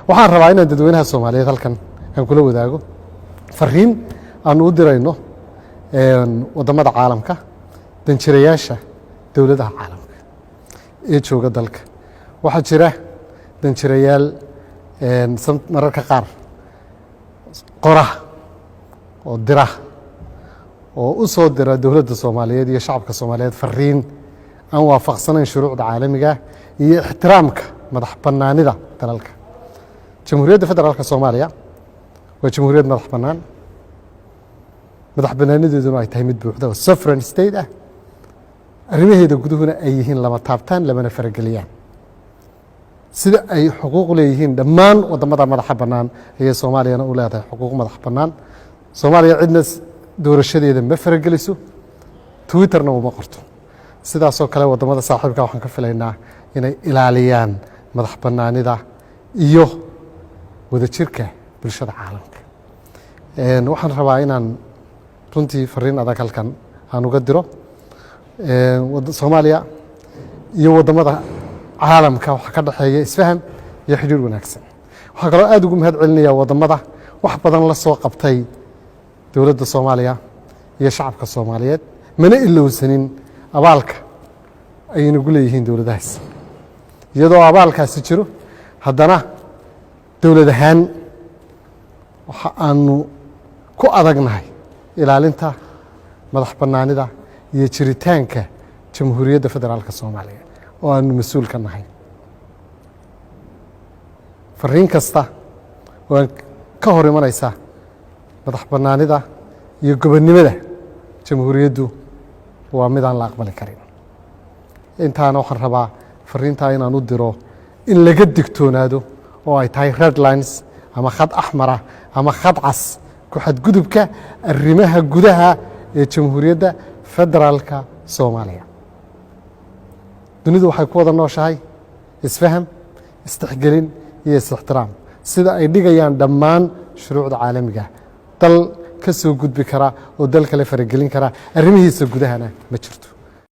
Waxaan rabaa inaan dadweynaha Soomaaliyeed halkan aan kula wadaago fariin aanu u dirayno waddamada caalamka, danjirayaasha dowladaha caalamka ee jooga dalka. Waxaa jira danjirayaal mararka qaar qora oo dira oo u soo dira dowladda Soomaaliyeed iyo shacabka Soomaaliyeed fariin aan waafaqsanayn shuruucda caalamiga iyo ixtiraamka madax bannaanida dalalka. Jamhuuriyadda Federaalka Soomaaliya waa jamhuuriyad madax bannaan, madax bannaanideeduna ay tahay mid buuxda oo sovereign state ah, arrimaheeda guduhuna ay yihiin lama taabtaan, lamana farageliyaan. Sida ay xuquuq leeyihiin dhammaan waddamada madaxa bannaan ayay Soomaaliyana u leedahay xuquuq madax bannaan. Soomaaliya cidna doorashadeeda ma farageliso, Twitterna uma qorto. Sidaasoo kale waddamada saaxiibka waxaan ka filaynaa inay ilaaliyaan madax bannaanida iyo wadajirka bulshada caalamka. Waxaan rabaa inaan runtii fariin adag halkan aan uga diro Soomaaliya iyo waddamada caalamka. Waxaa ka dhexeeya isfaham iyo xidhiir wanaagsan. Waxaa kaloo aad ugu mahad celinaya waddamada wax badan la soo qabtay dowladda Soomaaliya iyo shacabka Soomaaliyeed. Mana ilowsanin abaalka ay inagu leeyihiin dowladahaas. Iyadoo abaalkaasi jiro, haddana dowlad ahaan waxa aanu ku adagnahay ilaalinta madax bannaanida iyo jiritaanka Jamhuuriyadda Federaalka Soomaaliya oo aanu mas-uul ka nahay. Fariin kasta oo aan ka hor imanaysa madax bannaanida iyo gobonnimada jamhuuriyaddu waa midaan la aqbali karin. Intaana waxaan rabaa fariintaa inaan u diro in laga digtoonaado oo ay tahay red lines ama khad axmara ama khad cas ku xadgudubka arrimaha gudaha ee Jamhuuriyadda Federaalka Soomaaliya. Dunidu waxay ku wada nooshahay isfaham, isdhexgelin iyo is-ixtiraam, sida ay dhigayaan dhammaan shuruucda caalamiga. Dal ka soo gudbi kara oo dal kale faragelin kara arrimihiisa gudahana ma jirto.